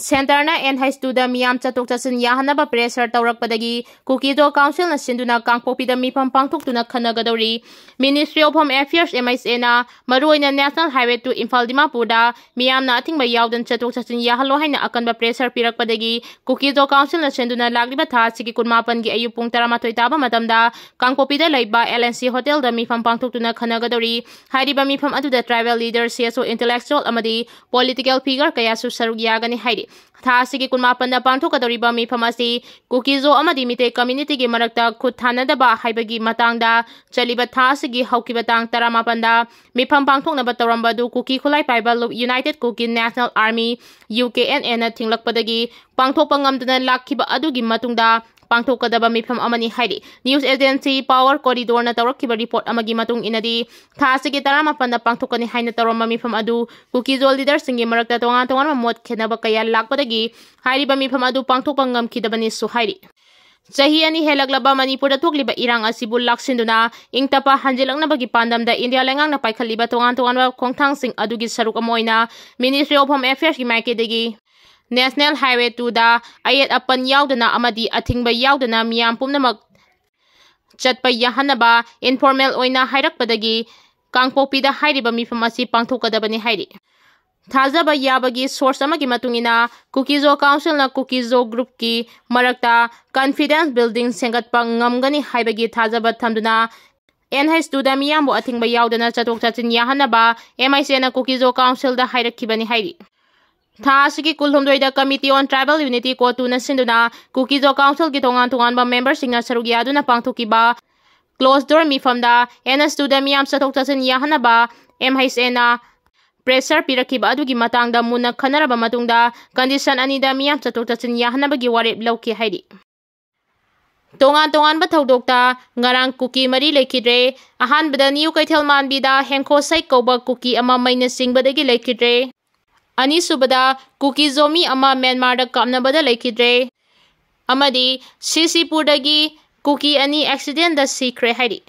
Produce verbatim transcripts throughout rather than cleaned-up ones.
ꯁꯦꯟꯇꯔꯅ and H ꯇꯨꯗ ꯃꯤꯌꯥꯝ ꯆꯠꯊꯣꯛ ꯆꯠꯁꯤꯟ ꯌꯥꯍꯟꯅꯕ pressure ꯇꯧꯔꯛꯄꯗꯒꯤ ꯀꯨꯀꯤꯖꯣ ꯀꯥꯎꯟꯁꯤꯜꯅ ꯁꯤꯟꯗꯨꯅ ꯀꯥꯡꯄꯣꯛꯄꯤꯗ ꯃꯤꯐꯝ ꯄꯥꯡꯊꯣꯛꯇꯨꯅ ꯈꯟꯅꯒꯗꯧꯔꯤ꯫ Ministry of Home Affairs, M I C Aꯅ ꯃꯔꯨꯑꯣꯏꯅ National Highway two ꯏꯝꯐꯥꯜ ꯗꯤꯃꯥꯄꯨꯔꯗ ꯃꯤꯌꯥꯝꯅ ꯑꯊꯤꯡꯕ ꯌꯥꯎꯗꯅ ꯆꯠꯊꯣꯛ ꯆꯠꯁꯤꯟ ꯌꯥꯍꯜꯂꯣ ꯍꯥꯏꯅ ꯑꯀꯟꯕ pressure ꯄꯤꯔꯛꯄꯗꯒꯤ ꯀꯨꯀꯤꯖꯣ ꯀꯥꯎꯟꯁꯤꯜꯅ ꯁꯤꯟꯗꯨꯅ ꯂꯥꯛꯂꯤꯕ ꯊꯥ ꯑꯁꯤꯒꯤ ꯀꯨꯟꯃꯥꯄꯟꯒꯤ ꯑꯌꯨꯛ ꯄꯨꯡ ꯇꯔꯥꯃꯥꯊꯣꯏ ꯇꯥꯕ ꯃꯇꯝꯗ ꯀꯥꯡꯄꯣꯛꯄꯤꯗ ꯂꯩꯕ L N C Hotelꯗ ꯃꯤꯐꯝ ꯄꯥꯡꯊꯣꯛꯇꯨꯅ ꯈꯟꯅꯒꯗꯧꯔꯤ꯫ ꯍꯥꯏꯔꯤꯕ ꯃꯤꯐꯝ ꯑꯗꯨꯗ tribal leader, C S O, intellectual ꯑꯃꯗꯤ political figure ꯀꯌꯥꯁꯨ ꯁꯔꯨꯛ ꯌꯥꯒꯅꯤ ꯍꯥꯏꯔꯤ꯫ ꯊꯥ ꯑꯁꯤꯒꯤ ꯀꯨꯟꯃꯥꯄꯟꯗ ꯄꯥꯡꯊꯣꯛꯀꯗꯧꯔꯤꯕ ꯃꯤꯐꯝ ꯑꯁꯤ ꯀꯨꯀꯤꯖꯣ ꯑꯃꯗꯤ ꯃꯤꯇꯩ communityꯒꯤ ꯃꯔꯛꯇ ꯈꯨꯠ ꯊꯥꯅꯗꯕ ꯍꯥꯏꯕꯒꯤ ꯃꯇꯥꯡꯗ ꯆꯠꯂꯤꯕ ꯊꯥ ꯑꯁꯤꯒꯤ ꯍꯧꯈꯤꯕ ꯇꯥꯡ ꯇꯔꯥꯃꯥꯄꯟꯗ ꯃꯤꯐꯝ ꯄꯥꯡꯊꯣꯛꯅꯕ ꯇꯧꯔꯝꯕ ꯑꯗꯨ ꯀꯨꯀꯤ ꯈꯨꯠꯂꯥꯏ ꯄꯥꯏꯕ United Kuki National Army, U K N Aꯅ ꯊꯤꯡꯂꯛꯄꯗꯒꯤ ꯄꯥꯡꯊꯣꯛꯄ ꯉꯝꯗꯅ ꯂꯥꯛꯈꯤꯕ ꯑꯗꯨꯒꯤ ꯃꯇꯨꯡꯗ ꯄꯥꯡꯊꯣꯛꯀꯗꯕ ꯃꯤꯐꯝ ꯑꯃꯅꯤ ꯍꯥꯏꯔꯤ꯫ News agency Power Corridorꯅ ꯇꯧꯔꯛꯈꯤꯕ report ꯑꯃꯒꯤ ꯃꯇꯨꯡ ꯏꯟꯅꯗꯤ, ꯊꯥ ꯑꯁꯤꯒꯤ ꯇꯔꯥꯃꯥꯄꯟꯗ ꯄꯥꯡꯊꯣꯛꯀꯅꯤ ꯍꯥꯏꯅ ꯇꯧꯔꯝꯕ ꯃꯤꯐꯝ ꯑꯗꯨ ꯀꯨꯀꯤꯖꯣ leaderꯁꯤꯡꯒꯤ ꯃꯔꯛꯇ ꯇꯣꯉꯥꯟ ꯇꯣꯉꯥꯟꯕ ꯃꯣꯠ ꯈꯦꯠꯅꯕ ꯀꯌꯥ ꯂꯥꯛꯄꯗꯒꯤ ꯍꯥꯏꯔꯤꯕ ꯃꯤꯐꯝ ꯑꯗꯨ ꯄꯥꯡꯊꯣꯛꯄ ꯉꯝꯈꯤꯗꯕꯅꯤꯁꯨ ꯍꯥꯏꯔꯤ꯫ ꯆꯍꯤ ꯑꯅꯤ ꯍꯦꯜꯂꯛꯂꯕ ꯃꯅꯤꯄꯨꯔꯗ ꯊꯣꯛꯂꯤꯕ ꯏꯔꯥꯡ ꯑꯁꯤꯕꯨ ꯂꯥꯛꯁꯤꯟꯗꯨꯅ ꯏꯪ ꯇꯞꯄ ꯍꯟꯖꯤꯜꯂꯛꯅꯕꯒꯤ ꯄꯥꯟꯗꯝꯗ ꯏꯟꯗꯤꯌꯥ ꯂꯩꯉꯥꯛꯅ ꯄꯥꯏꯈꯠꯂꯤꯕ ꯇꯣꯉꯥꯟ ꯇꯣꯉꯥꯟꯕ ꯈꯣꯡꯊꯥꯡꯁꯤꯡ ꯑꯗꯨꯒꯤ ꯁꯔꯨꯛ ꯑꯃ ꯑꯣꯏꯅ Ministry of Home Affairsꯀꯤ ꯃꯥꯏꯀꯩꯗꯒꯤ National Highway twoꯗ ꯑꯌꯦꯠ ꯑꯄꯟ ꯌꯥꯎꯗꯅ ꯑꯃꯗꯤ ꯑꯊꯤꯡꯕ ꯌꯥꯎꯗꯅ ꯃꯤꯌꯥꯝ ꯄꯨꯝꯅꯃꯛ ꯆꯠꯄ ꯌꯥꯍꯟꯅꯕ informal ꯑꯣꯏꯅ ꯍꯥꯏꯔꯛꯄꯗꯒꯤ ꯀꯥꯡꯄꯣꯛꯄꯤꯗ ꯍꯥꯏꯔꯤꯕ ꯃꯤꯐꯝ ꯑꯁꯤ ꯄꯥꯡꯊꯣꯛꯀꯗꯕꯅꯤ ꯍꯥꯏꯔꯤ꯫ ꯊꯥꯖꯕ ꯌꯥꯕꯒꯤ source ꯑꯃꯒꯤ ꯃꯇꯨꯡ ꯏꯟꯅ, ꯀꯨꯀꯤꯖꯣ ꯀꯥꯎꯟꯁꯤꯜꯅ ꯀꯨꯀꯤꯖꯣ groupꯀꯤ ꯃꯔꯛꯇ confidence building ꯁꯦꯝꯒꯠꯄ ꯉꯝꯒꯅꯤ ꯍꯥꯏꯕꯒꯤ ꯊꯥꯖꯕ ꯊꯝꯗꯨꯅ, N H twoꯗ ꯃꯤꯌꯥꯝꯕꯨ ꯑꯊꯤꯡꯕ ꯌꯥꯎꯗꯅ ꯆꯠꯊꯣꯛ ꯆꯠꯁꯤꯟ ꯌꯥꯍꯟꯅꯕ M I C Aꯅ ꯀꯨꯀꯤꯖꯣ ꯀꯥꯎꯟꯁꯤꯜꯗ ꯍꯥꯏꯔꯛꯈꯤꯕꯅꯤ ꯍꯥꯏꯔꯤ꯫ ꯊꯥ ꯑꯁꯤꯒꯤ ꯀꯨꯟꯍꯨꯝꯗꯣꯏꯗ Committee on Tribal Unity ꯀꯣꯇꯨꯅ ꯁꯤꯟꯗꯨꯅ ꯀꯨꯀꯤꯖꯣ ꯀꯥꯎꯟꯁꯤꯜꯒꯤ ꯇꯣꯉꯥꯟ ꯇꯣꯉꯥꯟꯕ memberꯁꯤꯡꯅ ꯁꯔꯨꯛ ꯌꯥꯗꯨꯅ ꯄꯥꯡꯊꯣꯛꯈꯤꯕ closed door ꯃꯤꯐꯝꯗ N H twoꯗ ꯃꯤꯌꯥꯝ ꯆꯠꯊꯣꯛ ꯆꯠꯁꯤꯟ ꯌꯥꯍꯟꯅꯕ M I C Aꯅ pressure ꯄꯤꯔꯛꯈꯤꯕ ꯑꯗꯨꯒꯤ ꯃꯇꯥꯡꯗ ꯃꯨꯟꯅ ꯈꯟꯅꯔꯕ ꯃꯇꯨꯡꯗ condition ꯑꯅꯤꯗ ꯃꯤꯌꯥꯝ ꯆꯠꯊꯣꯛ ꯆꯠꯁꯤꯟ ꯌꯥꯍꯟꯅꯕꯒꯤ ꯋꯥꯔꯦꯞ ꯂꯧꯈꯤ ꯍꯥꯏꯔꯤ꯫ ꯇꯣꯉꯥꯟ ꯇꯣꯉꯥꯟꯕ ꯊꯧꯗꯣꯛꯇ ꯉꯔꯥꯡ ꯀꯨꯀꯤ ꯃꯔꯤ ꯂꯩꯈꯤꯗ꯭ꯔꯦ꯫ ꯑꯍꯥꯟꯕꯗ ꯅ꯭ꯌꯨ ꯀꯩꯊꯦꯜ ꯃꯥꯟꯕꯤꯗ ꯍꯦꯡꯈꯣ ꯁꯩ ꯀꯧꯕ ꯀꯨꯀꯤ ꯑꯃ ꯃꯩꯅ ꯆꯤꯡꯕꯗꯒꯤ ꯂꯩꯈꯤꯗ꯭ꯔꯦ꯫ ꯑꯅꯤꯁꯨꯕꯗ ꯀꯨꯀꯤ ꯖꯣꯃꯤ ꯑꯃ ꯃ꯭ꯌꯥꯟꯃꯥꯔꯗ ꯀꯥꯞꯅꯕꯗ ꯂꯩꯈꯤꯗ꯭ꯔꯦ꯫ ꯑꯃꯗꯤ ꯁꯤꯁꯤꯄꯨꯔꯗꯒꯤ ꯀꯨꯀꯤ ꯑꯅꯤ accidentꯗ ꯁꯤꯈ꯭ꯔꯦ ꯍꯥꯏꯔꯤ꯫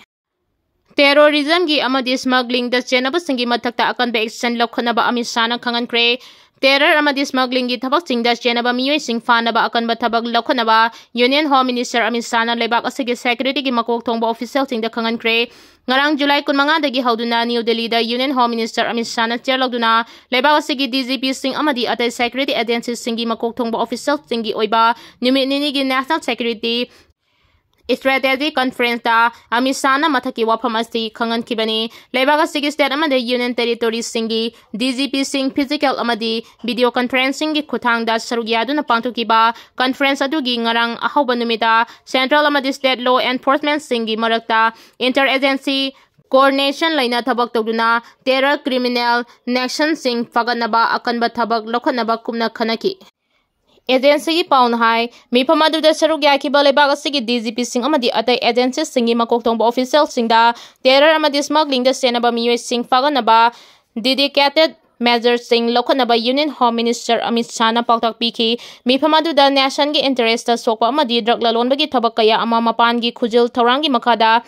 Terrorism-ꯒꯤ ꯑꯃꯗꯤ smuggling-ꯗ ꯆꯦꯟꯅꯕꯁꯤꯡꯒꯤ ꯃꯊꯛꯇ ꯑꯀꯟꯕ action ꯂꯧꯈꯠꯅꯕ ꯑꯃꯤꯠ ꯁꯥꯍꯅ ꯈꯪꯍꯟꯈ꯭ꯔꯦ꯫ Terror ꯑꯃꯗꯤ smuggling-ꯒꯤ ꯊꯕꯛꯁꯤꯡꯗ ꯆꯦꯟꯅꯕ ꯃꯤꯑꯣꯏꯁꯤꯡ ꯐꯥꯅꯕ ꯑꯀꯟꯕ ꯊꯕꯛ ꯂꯧꯈꯠꯅꯕ Union Home Minister ꯑꯃꯤꯠ ꯁꯥꯍꯅ ꯂꯩꯕꯥꯛ ꯑꯁꯤꯒꯤ security-ꯒꯤ ꯃꯀꯣꯛ ꯊꯣꯡꯕ official-ꯁꯤꯡꯗ ꯈꯪꯍꯟꯈ꯭ꯔꯦ꯫ ꯉꯔꯥꯡ July ꯀꯨꯟꯃꯉꯥꯗꯒꯤ ꯍꯧꯗꯨꯅ New Delhi-ꯗ Union Home Minister Amit ꯁꯥꯍꯅ chair ꯂꯧꯗꯨꯅ ꯂꯩꯕꯥꯛ ꯑꯁꯤꯒꯤ D G P-ꯁꯤꯡ ꯑꯃꯗꯤ ꯑꯇꯩ security agency-ꯁꯤꯡꯒꯤ ꯃꯀꯣꯛ ꯊꯣꯡꯕ official-ꯁꯤꯡꯒꯤ ꯑꯣꯏꯕ ꯅꯨꯃꯤꯠ ꯅꯤꯅꯤꯒꯤ National Security Strategy Conference-ꯇ ꯑꯃꯤꯠ ꯁꯥꯍꯅ ꯃꯊꯛꯀꯤ ꯋꯥꯐꯝ ꯑꯁꯤ ꯈꯪꯍꯟꯈꯤꯕꯅꯤ꯫ ꯂꯩꯕꯥꯛ ꯑꯁꯤꯒꯤ state ꯑꯃꯗꯤ union territory-ꯁꯤꯡꯒꯤ D G P-ꯁꯤꯡ physical ꯑꯃꯗꯤ video conferencing-ꯒꯤ ꯈꯨꯠꯊꯥꯡꯗ ꯁꯔꯨꯛ ꯌꯥꯗꯨꯅ ꯄꯥꯡꯊꯣꯛꯈꯤꯕ conference ꯑꯗꯨꯒꯤ ꯉꯔꯥꯡ ꯑꯍꯧꯕ ꯅꯨꯃꯤꯠꯇ central ꯑꯃꯗꯤ state law enforcement-ꯁꯤꯡꯒꯤ ꯃꯔꯛꯇ inter-agency coordination ꯂꯩꯅ ꯊꯕꯛ ꯇꯧꯗꯨꯅ terror criminal nexus-ꯁꯤꯡ ꯐꯒꯠꯅꯕ ꯑꯀꯟꯕ ꯊꯕꯛ ꯂꯧꯈꯠꯅꯕ ꯀꯨꯞꯅ ꯈꯟꯅꯈꯤ꯫ Agency-ꯒꯤ ꯄꯥꯎꯅ ꯍꯥꯏ, ꯃꯤꯐꯝ ꯑꯗꯨꯗ ꯁꯔꯨꯛ ꯌꯥꯈꯤꯕ ꯂꯩꯕꯥꯛ ꯑꯁꯤꯒꯤ D G P-ꯁꯤꯡ ꯑꯃꯗꯤ ꯑꯇꯩ agency-ꯁꯤꯡꯒꯤ ꯃꯀꯣꯛ ꯊꯣꯡꯕ official-ꯁꯤꯡꯗ terror ꯑꯃꯗꯤ smuggling-ꯗ ꯆꯦꯟꯅꯕ ꯃꯤꯑꯣꯏꯁꯤꯡ ꯐꯥꯒꯠꯅꯕ dedicated measures-ꯁꯤꯡ ꯂꯧꯈꯠꯅꯕ Union Home Minister Amit ꯁꯥꯍꯅ ꯄꯥꯎꯇꯥꯛ ꯄꯤꯈꯤ꯫ ꯃꯤꯐꯝ ꯑꯗꯨꯗ nation-ꯒꯤ interest-ꯇ ꯁꯣꯛꯄ ꯑꯃꯗꯤ drug ꯂꯂꯣꯟꯕꯒꯤ ꯊꯕꯛ ꯀꯌꯥ ꯑꯃ ꯃꯄꯥꯟꯒꯤ ꯈꯨꯖꯤꯜ ꯊꯧꯔꯥꯡꯒꯤ ꯃꯈꯥꯗ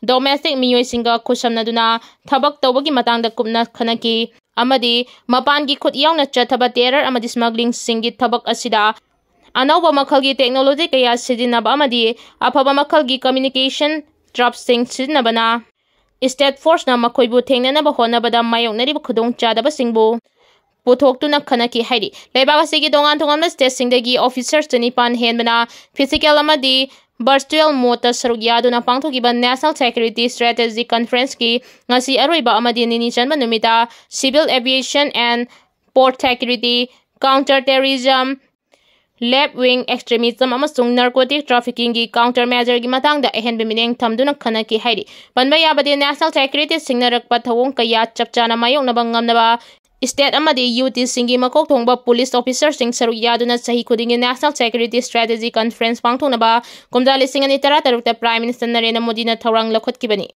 domestic ꯃꯤꯑꯣꯏꯁꯤꯡꯒ ꯈꯨꯠꯁꯝꯅꯗꯨꯅ ꯊꯕꯛ ꯇꯧꯕꯒꯤ ꯃꯇꯥꯡꯗ ꯀꯨꯞꯅ ꯈꯟꯅꯈꯤ ꯑꯃꯗꯤ ꯃꯄꯥꯟꯒꯤ ꯈꯨꯠ ꯌꯥꯎꯅ ꯆꯠꯊꯕ terror ꯑꯃꯗꯤ smuggling-ꯁꯤꯡꯒꯤ ꯊꯕꯛ ꯑꯁꯤꯗ ꯑꯅꯧꯕ ꯃꯈꯜꯒꯤ technology ꯀꯌꯥ ꯁꯤꯖꯤꯟꯅꯕ ꯑꯃꯗꯤ ꯑꯐꯕ ꯃꯈꯜꯒꯤ communication trap-ꯁꯤꯡ ꯁꯤꯖꯤꯟꯅꯕꯅ state force-ꯅ ꯃꯈꯣꯏꯕꯨ ꯊꯦꯡꯅꯅꯕ ꯍꯣꯠꯅꯕꯗ ꯃꯥꯌꯣꯛꯅꯔꯤꯕ ꯈꯨꯗꯣꯡꯆꯥꯗꯕꯁꯤꯡꯕꯨ ꯄꯨꯊꯣꯛꯇꯨꯅ ꯈꯟꯅꯈꯤ ꯍꯥꯏꯔꯤ꯫ ꯂꯩꯕꯥꯛ ꯑꯁꯤꯒꯤ ꯇꯣꯉꯥꯟ ꯇꯣꯉꯥꯟꯕ state-ꯁꯤꯡꯗꯒꯤ officers ꯆꯅꯤꯄꯥꯟ ꯍꯦꯟꯕꯅ physical ꯑꯃꯗꯤ virtual mode-ꯇ ꯁꯔꯨꯛ ꯌꯥꯗꯨꯅ ꯄꯥꯡꯊꯣꯛꯈꯤꯕ National Security Strategy Conference-ꯀꯤ ꯉꯁꯤ ꯑꯔꯣꯏꯕ ꯑꯃꯗꯤ ꯅꯤꯅꯤ ꯆꯟꯕ ꯅꯨꯃꯤꯠꯇ civil aviation and port security, counter terrorism, left wing extremism ꯑꯃꯁꯨꯡ narcotic trafficking-ꯒꯤ counter measure-ꯒꯤ ꯃꯇꯥꯡꯗ ꯑꯍꯦꯟꯕ ꯃꯤꯠꯌꯦꯡ ꯊꯝꯗꯨꯅ ꯈꯟꯅꯈꯤ ꯍꯥꯏꯔꯤ꯫ ꯄꯟꯕ ꯌꯥꯕꯗꯤ, national security ꯁꯤꯡꯅꯔꯛꯄ ꯊꯧꯑꯣꯡ ꯀꯌꯥ ꯆꯞ ꯆꯥꯅ ꯃꯥꯌꯣꯛꯅꯕ ꯉꯝꯅꯕ state ꯑꯃꯗꯤ UT-ꯁꯤꯡꯒꯤ ꯃꯀꯣꯛ ꯊꯣꯡꯕ police officer-ꯁꯤꯡ ꯁꯔꯨꯛ ꯌꯥꯗꯨꯅ ꯆꯍꯤ ꯈꯨꯗꯤꯡꯒꯤ National Security Strategy Conference ꯄꯥꯡꯊꯣꯛꯅꯕ ꯀꯨꯝꯖꯥ ꯂꯤꯁꯤꯡ ꯑꯅꯤ ꯇꯔꯥ ꯇꯔꯨꯛꯇ Prime Minister ꯅꯔꯦꯟꯗ꯭ꯔ ꯃꯣꯗꯤꯅ ꯊꯧꯔꯥꯡ ꯂꯧꯈꯠꯈꯤꯕꯅꯤ꯫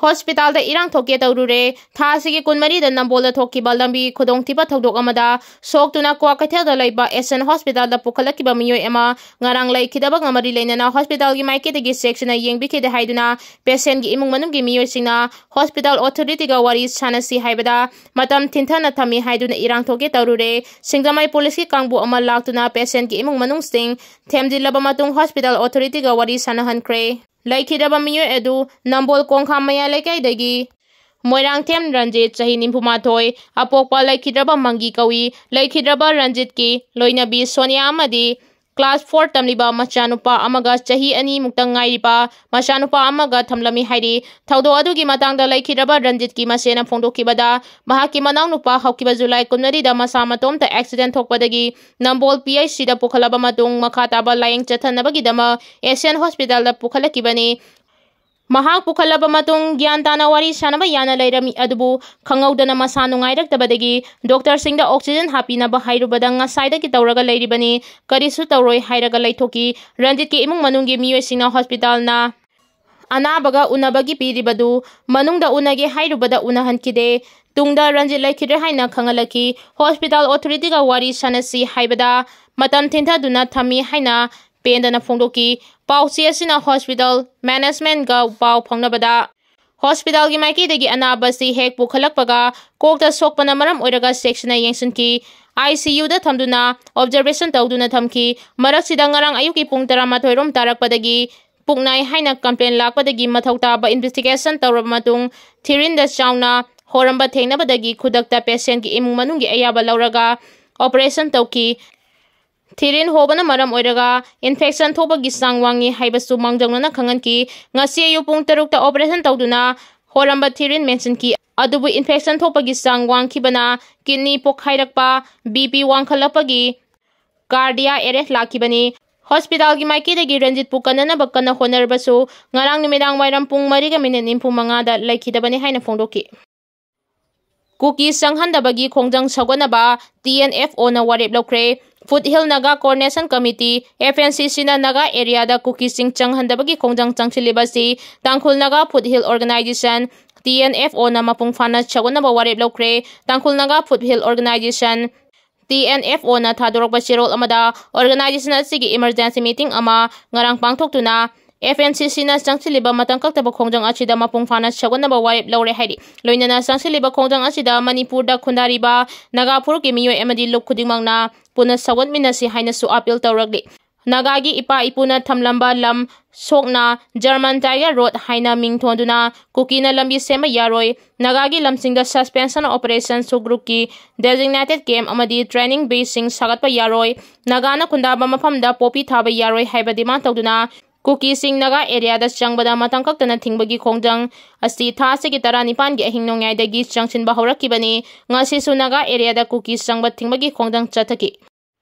ꯍꯣꯁꯄꯤꯇꯥꯜꯗ ꯏꯔꯥꯡ ꯊꯣꯛꯀꯦ ꯇꯧꯔꯨꯔꯦ꯫ ꯊꯥ ꯑꯁꯤꯒꯤ ꯀꯨꯟꯃꯔꯤꯗ ꯅꯝꯕꯣꯜꯗ ꯊꯣꯛꯈꯤꯕ ꯂꯝꯕꯤ ꯈꯨꯗꯣꯡꯊꯤꯕ ꯊꯧꯗꯣꯛ ꯑꯃꯗ ꯁꯣꯛꯇꯨꯅ ꯀ꯭ꯋꯥꯀꯩꯊꯦꯜꯗ ꯂꯩꯕ ꯑꯦꯁꯤꯌꯥꯟ ꯍꯣꯁꯄꯤꯇꯥꯜꯗ ꯄꯨꯈꯠꯂꯛꯈꯤꯕ ꯃꯤꯑꯣꯏ ꯑꯃ ꯉꯔꯥꯡ ꯂꯩꯈꯤꯗꯕꯒ ꯃꯔꯤ ꯂꯩꯅꯅ ꯍꯣꯁꯄꯤꯇꯥꯜꯒꯤ ꯃꯥꯏꯀꯩꯗꯒꯤ ꯆꯦꯛꯁꯤꯟꯅ ꯌꯦꯡꯕꯤꯈꯤꯗꯦ ꯍꯥꯏꯗꯨꯅ ꯄꯦꯁꯦꯟꯒꯤ ꯏꯃꯨꯡ ꯃꯅꯨꯡꯒꯤ ꯃꯤꯑꯣꯏꯁꯤꯡꯅ ꯍꯣꯁꯄꯤꯇꯥꯜ ꯑꯣꯊꯣꯔꯤꯇꯤꯒ ꯋꯥꯔꯤ ꯁꯥꯟꯅꯁꯤ ꯍꯥꯏꯕꯗ ꯃꯇꯝ ꯊꯤꯟꯊꯅ ꯊꯝꯃꯤ ꯍꯥꯏꯗꯨꯅ ꯏꯔꯥꯡ ꯊꯣꯛꯀꯦ ꯇꯧꯔꯨꯔꯦ꯫ ꯁꯤꯡꯖꯃꯩ ꯄꯨꯂꯤꯁꯀꯤ ꯀꯥꯡꯕꯨ ꯑꯃ ꯂꯥꯛꯇꯨꯅ ꯄꯦꯁꯦꯟꯒꯤ ꯏꯃꯨꯡ ꯃꯅꯨꯡꯁꯤꯡ ꯊꯦꯝꯖꯤꯜꯂꯕ ꯃꯇꯨꯡ ꯍꯣꯁꯄꯤꯇꯥꯜ ꯑꯣꯊꯣꯔꯤꯇꯤꯒ ꯋꯥꯔꯤ ꯁꯥꯟꯅꯍꯟꯈ꯭ꯔꯦ꯫ ꯂꯩꯈꯤꯗ꯭ꯔꯕ ꯃꯤꯑꯣꯏ ꯑꯗꯨ ꯅꯝꯕꯣꯜ ꯀꯣꯡꯈꯥꯝ ꯃꯌꯥꯏ ꯂꯩꯀꯥꯏꯗꯒꯤ ꯃꯣꯏꯔꯥꯡꯊꯦꯝ ꯔꯟꯖꯤꯠ, ꯆꯍꯤ ꯅꯤꯐꯨ ꯃꯥꯊꯣꯏ, ꯑꯄꯣꯛꯄ ꯂꯩꯈꯤꯗ꯭ꯔꯕ ꯃꯪꯒꯤ ꯀꯧꯏ꯫ ꯂꯩꯈꯤꯗ꯭ꯔꯕ ꯔꯟꯖꯤꯠꯀꯤ ꯂꯣꯏꯅꯕꯤ ꯁꯣꯅꯤꯌꯥ ꯑꯃꯗꯤ class four ꯇꯝꯂꯤꯕ ꯃꯆꯥꯅꯨꯄꯥ ꯑꯃꯒ ꯆꯍꯤ ꯑꯅꯤꯃꯨꯛꯇ ꯉꯥꯏꯔꯤꯕ ꯃꯆꯥꯅꯨꯄꯥ ꯑꯃꯒ ꯊꯝꯂꯝꯃꯤ ꯍꯥꯏꯔꯤ꯫ ꯊꯧꯗꯣꯛ ꯑꯗꯨꯒꯤ ꯃꯇꯥꯡꯗ ꯂꯩꯈꯤꯗ꯭ꯔꯕ ꯔꯟꯖꯤꯠꯀꯤ ꯃꯁꯦꯅ ꯐꯣꯡꯗꯣꯛꯈꯤꯕꯗ, ꯃꯍꯥꯛꯀꯤ ꯃꯅꯥꯎꯅꯨꯄꯥ ꯍꯧꯈꯤꯕ ꯖꯨꯂꯥꯏ ꯀꯨꯟꯃꯔꯤꯗ ꯃꯁꯥ ꯃꯇꯣꯝꯇ accident ꯊꯣꯛꯄꯗꯒꯤ ꯅꯝꯕꯣꯜ P H C ꯗ ꯄꯨꯈꯠꯂꯕ ꯃꯇꯨꯡ ꯃꯈꯥ ꯇꯥꯕ ꯂꯥꯌꯦꯡ ꯆꯠꯊꯅꯕꯒꯤꯗꯃꯛ ꯑꯦꯁꯤꯌꯥꯟ ꯍꯣꯁꯄꯤꯇꯥꯜꯗ ꯄꯨꯈꯠꯂꯛꯈꯤꯕꯅꯤ꯫ ꯃꯍꯥꯛ ꯄꯨꯈꯠꯂꯕ ꯃꯇꯨꯡ ꯒ꯭ꯌꯥꯟ ꯇꯥꯅ ꯋꯥꯔꯤ ꯁꯥꯅꯕ ꯌꯥꯅ ꯂꯩꯔꯝꯃꯤ, ꯑꯗꯨꯕꯨ ꯈꯪꯍꯧꯗꯅ ꯃꯁꯥ ꯅꯨꯡꯉꯥꯏꯔꯛꯇꯕꯗꯒꯤ ꯗꯣꯛꯇꯔꯁꯤꯡꯗ oxygen ꯍꯥꯞꯄꯤꯅꯕ ꯍꯥꯏꯔꯨꯕꯗ ꯉꯁꯥꯏꯗꯒꯤ ꯇꯧꯔꯒ ꯂꯩꯔꯤꯕꯅꯤ, ꯀꯔꯤꯁꯨ ꯇꯧꯔꯣꯏ ꯍꯥꯏꯔꯒ ꯂꯩꯊꯣꯛꯈꯤ꯫ ꯔꯟꯖꯤꯠꯀꯤ ꯏꯃꯨꯡ ꯃꯅꯨꯡꯒꯤ ꯃꯤꯑꯣꯏꯁꯤꯡꯅ ꯍꯣꯁꯄꯤꯇꯥꯜꯅ ꯑꯅꯥꯕꯒ ꯎꯅꯕꯒꯤ ꯄꯤꯔꯤꯕꯗꯨ ꯃꯅꯨꯡꯗ ꯎꯅꯒꯦ ꯍꯥꯏꯔꯨꯕꯗ ꯎꯅꯍꯟꯈꯤꯗꯦ꯫ ꯇꯨꯡꯗ ꯔꯟꯖꯤꯠ ꯂꯩꯈꯤꯗ꯭ꯔꯦ ꯍꯥꯏꯅ ꯈꯪꯍꯜꯂꯛꯈꯤ꯫ ꯍꯣꯁꯄꯤꯇꯥꯜ ꯑꯣꯊꯣꯔꯤꯇꯤꯒ ꯋꯥꯔꯤ ꯁꯥꯟꯅꯁꯤ ꯍꯥꯏꯕꯗ ꯃꯇꯝ ꯊꯤꯟꯊꯗꯨꯅ ꯊꯝꯃꯤ ꯍꯥꯏꯅ ꯄꯦꯟꯗꯅ ꯐꯣꯡꯗꯣꯛꯈꯤ꯫ ꯄꯥꯎꯆꯦ ꯑꯁꯤꯅ ꯍꯣꯁꯄꯤꯇꯥꯜ ꯃꯦꯅꯦꯖꯃꯦꯟꯠꯒ ꯄꯥꯎ ꯐꯥꯎꯅꯕꯗ, ꯍꯣꯁꯄꯤꯇꯥꯜꯒꯤ ꯃꯥꯏꯀꯩꯗꯒꯤ ꯑꯅꯥꯕꯁꯤ ꯍꯦꯛ ꯄꯨꯈꯠꯂꯛꯄꯒ ꯀꯣꯛꯇ ꯁꯣꯛꯄꯅ ꯃꯔꯝ ꯑꯣꯏꯔꯒ ꯆꯦꯛꯁꯤꯟꯅ ꯌꯦꯡꯁꯤꯟꯈꯤ꯫ I C U ꯗ ꯊꯝꯗꯨꯅ observation ꯇꯧꯗꯨꯅ ꯊꯝꯈꯤ꯫ ꯃꯔꯛꯁꯤꯗ ꯉꯔꯥꯡ ꯑꯌꯨꯛꯀꯤ ꯄꯨꯡ ꯇꯔꯥꯃꯥꯊꯣꯏ ꯔꯣꯝ ꯇꯥꯔꯛꯄꯗꯒꯤ ꯄꯨꯛ ꯅꯥꯏ ꯍꯥꯏꯅ complain ꯂꯥꯛꯄꯗꯒꯤ ꯃꯊꯧ ꯇꯥꯕ investigation ꯇꯧꯔꯕ ꯃꯇꯨꯡ ꯊꯤꯔꯤꯟꯗ ꯆꯥꯎꯅ ꯍꯣꯔꯝꯕ ꯊꯦꯡꯅꯕꯗꯒꯤ ꯈꯨꯗꯛꯇ ꯄꯦꯁꯦꯟꯒꯤ ꯏꯃꯨꯡ ꯃꯅꯨꯡꯒꯤ ꯑꯌꯥꯕ ꯂꯧꯔꯒ operation ꯇꯧꯈꯤ꯫ ꯊꯤꯔꯤꯟ ꯍꯣꯕꯅ ꯃꯔꯝ ꯑꯣꯏꯔꯒ infection ꯊꯣꯛꯄꯒꯤ ꯆꯥꯡ ꯋꯥꯡꯉꯤ ꯍꯥꯏꯕꯁꯨ ꯃꯥꯡꯖꯧꯅꯅ ꯈꯪꯍꯟꯈꯤ꯫ ꯉꯁꯤ ꯑꯌꯨꯛ ꯄꯨꯡ ꯇꯔꯨꯛꯇ operation ꯇꯧꯗꯨꯅ ꯍꯣꯔꯝꯕ ꯊꯤꯔꯤꯟ ꯃꯦꯟꯁꯤꯟꯈꯤ꯫ ꯑꯗꯨꯕꯨ infection ꯊꯣꯛꯄꯒꯤ ꯆꯥꯡ ꯋꯥꯡꯈꯤꯕꯅ kidney ꯄꯣꯛꯈꯥꯏꯔꯛꯄ, B P ꯋꯥꯡꯈꯠꯂꯛꯄꯒꯤ cardiac arrest ꯂꯥꯛꯈꯤꯕꯅꯤ꯫ ꯍꯣꯁꯄꯤꯇꯥꯜꯒꯤ ꯃꯥꯏꯀꯩꯗꯒꯤ ꯔꯟꯖꯤꯠꯄꯨ ꯀꯟꯅꯅꯕ ꯀꯟꯅ ꯍꯣꯠꯅꯔꯕꯁꯨ ꯉꯔꯥꯡ ꯅꯨꯃꯤꯗꯥꯡ ꯋꯥꯏꯔꯝ ꯄꯨꯡ ꯃꯔꯤꯒ ꯃꯤꯅꯤꯠ ꯅꯤꯐꯨ ꯃꯉꯥꯗ ꯂꯩꯈꯤꯗꯕꯅꯤ ꯍꯥꯏꯅ ꯐꯣꯡꯗꯣꯛꯈꯤ꯫ ꯀꯨꯀꯤ ꯆꯪꯍꯟꯗꯕꯒꯤ ꯈꯣꯡꯖꯪ ꯁꯧꯒꯠꯅꯕ T N F O ꯅ ꯋꯥꯔꯦꯞ ꯂꯧꯈ꯭ꯔꯦ꯫ Foothill Naga Coordination Committee, F N C Cꯅ Naga ꯑꯦꯔꯤꯌꯥꯗ ꯀꯨꯀꯤꯁꯤꯡ ꯆꯪꯍꯟꯗꯕꯒꯤ ꯈꯣꯡꯖꯪ ꯆꯪꯁꯤꯜꯂꯤꯕ ꯑꯁꯤ Tangkhul Naga foothill organisation, T N F O ꯃꯄꯨꯡ ꯐꯥꯅ ꯁꯧꯒꯠꯅꯕ ꯋꯥꯔꯦꯞ ꯂꯧꯈ꯭ꯔꯦ꯫ Tangkhul Naga foothill organisation, T N F O ꯊꯥꯗꯣꯔꯛꯄ ꯆꯦꯔꯣꯜ ꯑꯃꯗ, ꯑꯣꯔꯒꯅꯥꯏꯖꯦꯁꯟ ꯑꯁꯤꯒꯤ ꯏꯃꯔꯖꯦꯟꯁꯤ ꯃꯤꯇꯤꯡ ꯑꯃ ꯉꯔꯥꯡ ꯄꯥꯡꯊꯣꯛꯇꯨꯅ, F N C Cꯅ ꯆꯪꯁꯤꯜꯂꯤꯕ ꯃꯇꯝ ꯀꯛꯇꯕ ꯈꯣꯡꯖꯪ ꯑꯁꯤꯗ ꯃꯄꯨꯡ ꯐꯥꯅ ꯁꯧꯒꯠꯅꯕ ꯋꯥꯔꯦꯞ ꯂꯧꯔꯦ ꯍꯥꯏꯔꯤ꯫ ꯂꯣꯏꯅꯅ ꯆꯪꯁꯤꯜꯂꯤꯕ ꯈꯣꯡꯖꯪ ꯑꯁꯤꯗ ꯃꯅꯤꯄꯨꯔꯗ ꯈꯨꯟꯗꯥꯔꯤꯕ ꯅꯥꯒꯥ ꯐꯨꯔꯨꯞꯀꯤ ꯃꯤꯑꯣꯏ ꯑꯃꯗꯤ ꯂꯨꯞ ꯈꯨꯗꯤꯡꯃꯛꯅ ꯄꯨꯟꯅ ꯁꯧꯒꯠꯃꯤꯟꯅꯁꯤ ꯍꯥꯏꯅꯁꯨ ꯑꯥꯄꯤꯜ ꯇꯧꯔꯛꯂꯤ꯫ ꯅꯥꯒꯥꯒꯤ ꯏꯄꯥ ꯏꯄꯨꯅ ꯊꯝꯂꯝꯕ ꯂꯝ ꯁꯣꯛꯅ German Tiger Road ꯍꯥꯏꯅ ꯃꯤꯡ ꯊꯣꯟꯗꯨꯅ ꯀꯨꯀꯤꯅ ꯂꯝꯕꯤ ꯁꯦꯝꯕ ꯌꯥꯔꯣꯏ, ꯅꯥꯒꯥꯒꯤ ꯂꯝꯁꯤꯡꯗ suspension operation ꯁꯨꯒ꯭ꯔꯨꯞꯀꯤ designated camp ꯑꯃꯗꯤ training baseꯁꯤꯡ ꯁꯥꯒꯠꯄ ꯌꯥꯔꯣꯏ, ꯅꯥꯒꯥꯅ ꯈꯨꯟꯗꯥꯕ ꯃꯐꯝꯗ ꯄꯣꯄꯤ ꯊꯥꯕ ꯌꯥꯔꯣꯏ ꯍꯥꯏꯕ demand ꯇꯧꯗꯨꯅ ꯀꯨꯀꯤꯁꯤꯡ ꯅꯥꯒꯥ ꯑꯦꯔꯤꯌꯥꯗ ꯆꯪꯕꯗ ꯃꯇꯝ ꯀꯛꯇꯅ ꯊꯤꯡꯕꯒꯤ ꯈꯣꯡꯖꯪ ꯑꯁꯤ ꯊꯥ ꯑꯁꯤꯒꯤ ꯇꯔꯥꯅꯤꯄꯥꯟꯒꯤ ꯑꯍꯤꯡ ꯅꯣꯡꯌꯥꯏꯗꯒꯤ ꯆꯪꯁꯤꯟꯕ ꯍꯧꯔꯛꯈꯤꯕꯅꯤ꯫ ꯉꯁꯤꯁꯨ ꯅꯥꯒꯥ ꯑꯦꯔꯤꯌꯥꯗ ꯀꯨꯀꯤ ꯆꯪꯕ ꯊꯤꯡꯕꯒꯤ ꯈꯣꯡꯖꯪ ꯆꯠꯊꯈꯤ꯫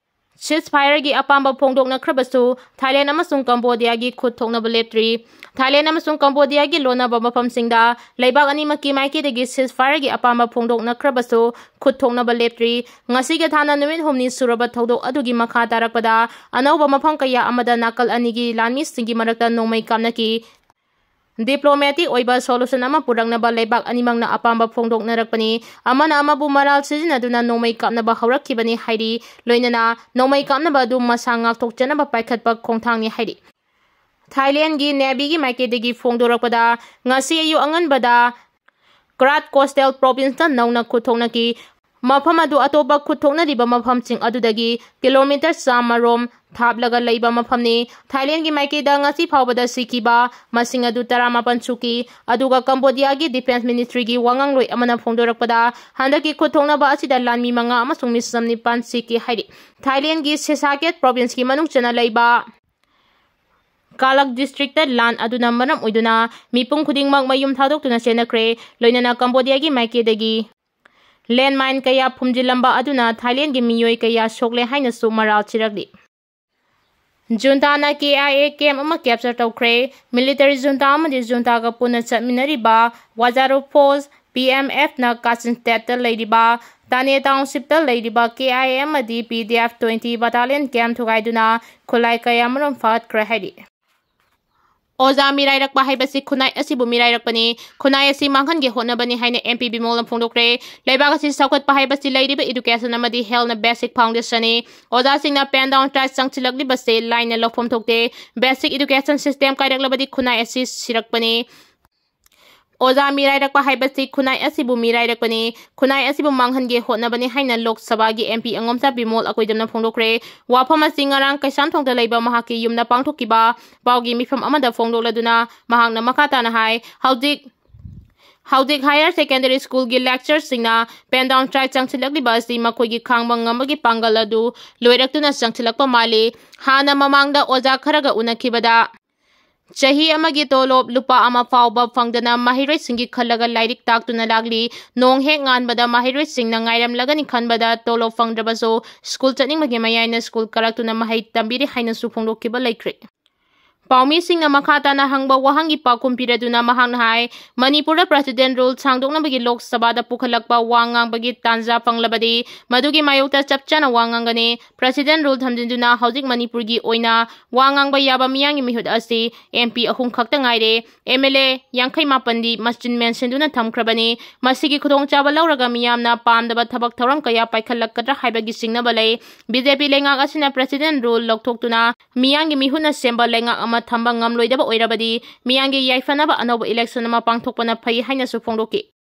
Ceasefireꯒꯤ ꯑꯄꯥꯝꯕ ꯐꯣꯡꯗꯣꯛꯅꯈ꯭ꯔꯕꯁꯨ ꯊꯥꯏꯂꯦꯟ ꯑꯃꯁꯨꯡ ꯀꯝꯕꯣꯗꯤꯌꯥꯒꯤ ꯈꯨꯠ ꯊꯣꯛꯅꯕ ꯂꯦꯞꯇ꯭ꯔꯤ꯫ ꯊꯥꯏꯂꯦꯟ ꯑꯃꯁꯨꯡ ꯀꯝꯕꯣꯗꯤꯌꯥꯒꯤ ꯂꯣꯟꯅꯕ ꯃꯐꯝꯁꯤꯡꯗ ꯂꯩꯕꯥꯛ ꯑꯅꯤꯃꯛꯀꯤ ꯃꯥꯏꯀꯩꯗꯒꯤ ceasefireꯒꯤ ꯑꯄꯥꯝꯕ ꯐꯣꯡꯗꯣꯛꯅꯈ꯭ꯔꯕꯁꯨ ꯈꯨꯠ ꯊꯣꯛꯅꯕ ꯂꯦꯞꯇ꯭ꯔꯤ꯫ ꯉꯁꯤꯒꯤ ꯊꯥꯅ ꯅꯨꯃꯤꯠ ꯍꯨꯝꯅꯤ ꯁꯨꯔꯕ ꯊꯧꯗꯣꯛ ꯑꯗꯨꯒꯤ ꯃꯈꯥ ꯇꯥꯔꯛꯄꯗ ꯑꯅꯧꯕ ꯃꯐꯝ ꯀꯌꯥ ꯑꯃꯗ ꯅꯥꯀꯜ ꯑꯅꯤꯒꯤ ꯂꯥꯟꯃꯤꯁꯤꯡꯒꯤ ꯃꯔꯛꯇ ꯅꯣꯡꯃꯩ ꯀꯥꯞꯅꯈꯤ꯫ Diplomatic ꯑꯣꯏꯕ solution ꯑꯃ ꯄꯨꯔꯛꯅꯕ ꯂꯩꯕꯥꯛ ꯑꯅꯤꯃꯛꯅ ꯑꯄꯥꯝꯕ ꯐꯣꯡꯗꯣꯛꯅꯔꯛꯄꯅꯤ꯫ ꯑꯃꯅ ꯑꯃꯕꯨ ꯃꯔꯥꯜ ꯁꯤꯖꯤꯟꯅꯗꯨꯅ ꯅꯣꯡꯃꯩ ꯀꯥꯞꯅꯕ ꯍꯧꯔꯛꯈꯤꯕꯅꯤ ꯍꯥꯏꯔꯤ꯫ ꯂꯣꯏꯅꯅ ꯅꯣꯡꯃꯩ ꯀꯥꯞꯅꯕ ꯑꯗꯨ ꯃꯁꯥ ꯉꯥꯛꯊꯣꯛꯆꯅꯕ ꯄꯥꯏꯈꯠꯄ ꯈꯣꯡꯊꯥꯡꯅꯤ ꯍꯥꯏꯔꯤ꯫ ꯊꯥꯏꯂꯦꯟꯒꯤ Navyꯒꯤ ꯃꯥꯏꯀꯩꯗꯒꯤ ꯐꯣꯡꯗꯣꯔꯛꯄꯗ, ꯉꯁꯤ ꯑꯌꯨꯛ ꯑꯉꯟꯕꯗ Krat Coastal Provinceꯇ ꯅꯧꯅ ꯈꯨꯠ ꯊꯣꯛꯅꯈꯤ꯫ ꯃꯐꯝ ꯑꯗꯨ ꯑꯇꯣꯞꯄ ꯈꯨꯠ ꯊꯣꯛꯅꯔꯤꯕ ꯃꯐꯝꯁꯤꯡ ꯑꯗꯨꯗꯒꯤ ꯀꯤꯂꯣꯃꯤꯇꯔ ꯆꯥꯝꯃ ꯔꯣꯝ ꯊꯥꯞꯂꯒ ꯂꯩꯕ ꯃꯐꯝꯅꯤ꯫ ꯊꯥꯏꯂꯦꯟꯒꯤ ꯃꯥꯏꯀꯩꯗ ꯉꯁꯤ ꯐꯥꯎꯕꯗ ꯁꯤꯈꯤꯕ ꯃꯁꯤꯡ ꯑꯗꯨ ꯇꯔꯥꯃꯥꯄꯟ ꯁꯨꯈꯤ꯫ ꯑꯗꯨꯒ ꯀꯝꯕꯣꯗꯤꯌꯥꯒꯤ Defence Ministryꯒꯤ ꯋꯥꯉꯥꯡꯂꯣꯏ ꯑꯃꯅ ꯐꯣꯡꯗꯣꯔꯛꯄꯗ, ꯍꯟꯗꯛꯀꯤ ꯈꯨꯠ ꯊꯣꯛꯅꯕ ꯑꯁꯤꯗ ꯂꯥꯟꯃꯤ ꯃꯉꯥ ꯑꯃꯁꯨꯡ ꯃꯤꯆꯝ ꯅꯤꯄꯥꯟ ꯁꯤꯈꯤ ꯍꯥꯏꯔꯤ꯫ ꯊꯥꯏꯂꯦꯟꯒꯤ Sisakhet Provinceꯀꯤ ꯃꯅꯨꯡ ꯆꯟꯅ ꯂꯩꯕ Kalak Districtꯇ ꯂꯥꯟ ꯑꯗꯨꯅ ꯃꯔꯝ ꯑꯣꯏꯗꯨꯅ ꯃꯤꯄꯨꯝ ꯈꯨꯗꯤꯡꯃꯛ ꯃꯌꯨꯝ ꯊꯥꯗꯣꯛꯇꯨꯅ ꯆꯦꯟꯅꯈ꯭ꯔꯦ꯫ ꯂꯣꯏꯅꯅ ꯀꯝꯕꯣꯗꯤꯌꯥꯒꯤ ꯃꯥꯏꯀꯩꯗꯒꯤ landmine ꯀꯌꯥ ꯐꯨꯝꯖꯤꯜꯂꯝꯕ ꯑꯗꯨꯅ ꯊꯥꯏꯂꯦꯟꯒꯤ ꯃꯤꯑꯣꯏ ꯀꯌꯥ ꯁꯣꯛꯂꯦ ꯍꯥꯏꯅꯁꯨ ꯃꯔꯥꯜ ꯁꯤꯔꯛꯂꯤ꯫ Juntaꯅ K I A camp ꯑꯃ capture ꯇꯧꯈ꯭ꯔꯦ꯫ Military junta ꯑꯃꯗꯤ juntaꯒ ꯄꯨꯟꯅ ꯆꯠꯃꯤꯟꯅꯔꯤꯕ Wazirou Force ꯄꯤ ꯑꯦꯝ ꯑꯦꯐꯅ ꯀꯥꯆꯤꯟ ꯁ꯭ꯇꯦꯠꯇ ꯂꯩꯔꯤꯕ ꯇꯥꯅꯦ ꯇꯥꯎꯟꯁꯤꯞꯇ ꯂꯩꯔꯤꯕ ꯀꯦ ꯑꯥꯏ ꯑꯦ ꯑꯃꯗꯤ P D F twenty battalion camp ꯊꯨꯒꯥꯏꯗꯨꯅ ꯈꯨꯠꯂꯥꯏ ꯀꯌꯥꯃꯔꯨꯝ ꯐꯥꯒꯠꯈ꯭ꯔꯦ ꯍꯥꯏꯔꯤ꯫ ꯑꯣꯖꯥ ꯃꯤꯔꯥꯏꯔꯛꯄ ꯍꯥꯏꯕꯁꯤ ꯈꯨꯟꯅꯥꯏ ꯑꯁꯤꯕꯨ ꯃꯤꯔꯥꯏꯔꯛꯄꯅꯤ, ꯈꯨꯟꯅꯥꯏ ꯑꯁꯤ ꯃꯥꯡꯍꯟꯒꯦ ꯍꯣꯠꯅꯕꯅꯤ ꯍꯥꯏꯅ ꯑꯦꯝ ꯄꯤ ꯕꯤꯃꯣꯜꯅ ꯐꯣꯡꯗꯣꯛꯈ꯭ꯔꯦ꯫ ꯂꯩꯕꯥꯛ ꯑꯁꯤ ꯆꯥꯎꯈꯠꯄ ꯍꯥꯏꯕꯁꯤ ꯂꯩꯔꯤꯕ education ꯑꯃꯗꯤ healthꯅ basic foundationꯅꯤ꯫ ꯑꯣꯖꯥꯁꯤꯡꯅ pen down strike ꯆꯪꯁꯤꯜꯂꯛꯂꯤꯕꯁꯦ ꯂꯥꯏꯅ ꯂꯧꯐꯝ ꯊꯣꯛꯇꯦ꯫ Basic education system ꯀꯥꯏꯔꯛꯂꯕꯗꯤ ꯈꯨꯟꯅꯥꯏ ꯑꯁꯤ ꯁꯤꯔꯛꯄꯅꯤ꯫ ꯑꯣꯖꯥ ꯃꯤꯔꯥꯏꯔꯛꯄ ꯍꯥꯏꯕꯁꯤ ꯈꯨꯟꯅꯥꯏ ꯑꯁꯤꯕꯨ ꯃꯤꯔꯥꯏꯔꯛꯄꯅꯤ, ꯈꯨꯟꯅꯥꯏ ꯑꯁꯤꯕꯨ ꯃꯥꯡꯍꯟꯒꯦ ꯍꯣꯠꯅꯕꯅꯤ ꯍꯥꯏꯅ ꯂꯣꯛ ꯁꯚꯥꯒꯤ ꯑꯦꯝ ꯄꯤ ꯑꯉꯣꯝꯆꯥ ꯕꯤꯃꯣꯜ ꯑꯀꯣꯏꯗꯝꯅ ꯐꯣꯡꯗꯣꯛꯈ꯭ꯔꯦ꯫ ꯋꯥꯐꯝ ꯑꯁꯤ ꯉꯔꯥꯡ ꯀꯩꯁꯥꯝꯊꯣꯡꯗ ꯂꯩꯕ ꯃꯍꯥꯛꯀꯤ ꯌꯨꯝꯗ ꯄꯥꯡꯊꯣꯛꯈꯤꯕ ꯄꯥꯎꯒꯤ ꯃꯤꯐꯝ ꯑꯃꯗ ꯐꯣꯡꯗꯣꯛꯂꯗꯨꯅ ꯃꯍꯥꯛꯅ ꯃꯈꯥ ꯇꯥꯅ ꯍꯥꯏ, ꯍꯧꯖꯤꯛ ꯍꯧꯖꯤꯛ higher secondary schoolꯒꯤ lecturerꯁꯤꯡꯅ pen down strike ꯆꯪꯁꯤꯜꯂꯛꯂꯤꯕ ꯑꯁꯤ ꯃꯈꯣꯏꯒꯤ ꯈꯥꯡꯕ ꯉꯝꯕꯒꯤ ꯄꯥꯡꯒꯜ ꯑꯗꯨ ꯂꯣꯏꯔꯛꯇꯨꯅ ꯆꯪꯁꯤꯜꯂꯛꯄ ꯃꯥꯜꯂꯤ꯫ ꯍꯥꯟꯅ ꯃꯃꯥꯡꯗ ꯑꯣꯖꯥ ꯈꯔꯒ ꯎꯅꯈꯤꯕꯗ ꯆꯍꯤ ꯑꯃꯒꯤ ꯇꯣꯂꯣꯞ ꯂꯨꯄꯥ ꯑꯃ ꯐꯥꯎꯕ ꯐꯪꯗꯅ ꯃꯍꯩꯔꯣꯏꯁꯤꯡꯒꯤ ꯈꯜꯂꯒ ꯂꯥꯏꯔꯤꯛ ꯇꯥꯛꯇꯨꯅ ꯂꯥꯛꯂꯤ꯫ ꯅꯣꯡ ꯍꯦꯛ ꯉꯥꯟꯕꯗ ꯃꯍꯩꯔꯣꯏꯁꯤꯡꯅ ꯉꯥꯏꯔꯝꯂꯒꯅꯤ ꯈꯟꯕꯗ ꯇꯣꯂꯣꯞ ꯐꯪꯗ꯭ꯔꯕꯁꯨ school ꯆꯠꯅꯤꯡꯕꯒꯤ ꯃꯌꯥꯏꯅ school ꯀꯥꯔꯛꯇꯨꯅ ꯃꯍꯩ ꯇꯝꯕꯤꯔꯤ ꯍꯥꯏꯅꯁꯨ ꯐꯣꯡꯗꯣꯛꯈꯤꯕ ꯂꯩꯈ꯭ꯔꯦ꯫ ꯄꯥꯎꯃꯤꯁꯤꯡꯅ ꯃꯈꯥ ꯇꯥꯅ ꯍꯪꯕ ꯋꯥꯍꯪꯒꯤ ꯄꯥꯎꯈꯨꯝ ꯄꯤꯔꯗꯨꯅ ꯃꯍꯥꯛꯅ ꯍꯥꯏ, ꯃꯅꯤꯄꯨꯔꯗ president rule ꯁꯥꯡꯗꯣꯛꯅꯕꯒꯤ ꯂꯣꯛ ꯁꯚꯥꯗ ꯄꯨꯈꯠꯂꯛꯄ ꯋꯥ ꯉꯥꯡꯕꯒꯤ ꯇꯥꯟꯖꯥ ꯐꯪꯂꯕꯗꯤ ꯃꯗꯨꯒꯤ ꯃꯥꯌꯣꯛꯇ ꯆꯞ ꯆꯥꯅ ꯋꯥ ꯉꯥꯡꯒꯅꯤ꯫ President rule ꯊꯝꯖꯤꯟꯗꯨꯅ ꯍꯧꯖꯤꯛ ꯃꯅꯤꯄꯨꯔꯒꯤ ꯑꯣꯏꯅ ꯋꯥ ꯉꯥꯡꯕ ꯌꯥꯕ ꯃꯤꯌꯥꯝꯒꯤ ꯃꯤꯍꯨꯠ ꯑꯁꯤ ꯑꯦꯝ ꯄꯤ ꯑꯍꯨꯝ ꯈꯛꯇ ꯉꯥꯏꯔꯦ꯫ ꯑꯦꯝ ꯑꯦꯜ ꯑꯦ ꯌꯥꯡꯈꯩ ꯃꯥꯄꯟꯗꯤ ꯃꯆꯤꯟ ꯃꯦꯟꯁꯤꯟꯗꯨꯅ ꯊꯝꯈ꯭ꯔꯕꯅꯤ꯫ ꯃꯁꯤꯒꯤ ꯈꯨꯗꯣꯡꯆꯥꯕ ꯂꯧꯔꯒ ꯃꯤꯌꯥꯝꯅ ꯄꯥꯝꯗꯕ ꯊꯕꯛ ꯊꯧꯔꯝ ꯀꯌꯥ ꯄꯥꯏꯈꯠꯂꯛꯀꯗ꯭ꯔꯥ ꯍꯥꯏꯕꯒꯤ ꯆꯤꯡꯅꯕ ꯂꯩ꯫ ꯕꯤ ꯖꯦ ꯄꯤ ꯂꯩꯉꯥꯛ ꯑꯁꯤꯅ president rule ꯂꯧꯊꯣꯛꯇꯨꯅ ꯃꯤꯌꯥꯝꯒꯤ ꯃꯤꯍꯨꯠꯅ ꯁꯦꯝꯕ ꯂꯩꯉꯥꯛ ꯑꯃ ꯊꯝꯕ ꯉꯝꯂꯣꯏꯗꯕ ꯑꯣꯏꯔꯕꯗꯤ ꯃꯤꯌꯥꯝꯒꯤ ꯌꯥꯏꯐꯅꯕ ꯑꯅꯧꯕ election ꯑꯃ ꯄꯥꯡꯊꯣꯛꯄꯅ ꯐꯩ ꯍꯥꯏꯅꯁꯨ ꯐꯣꯡꯗꯣꯛꯈꯤ꯫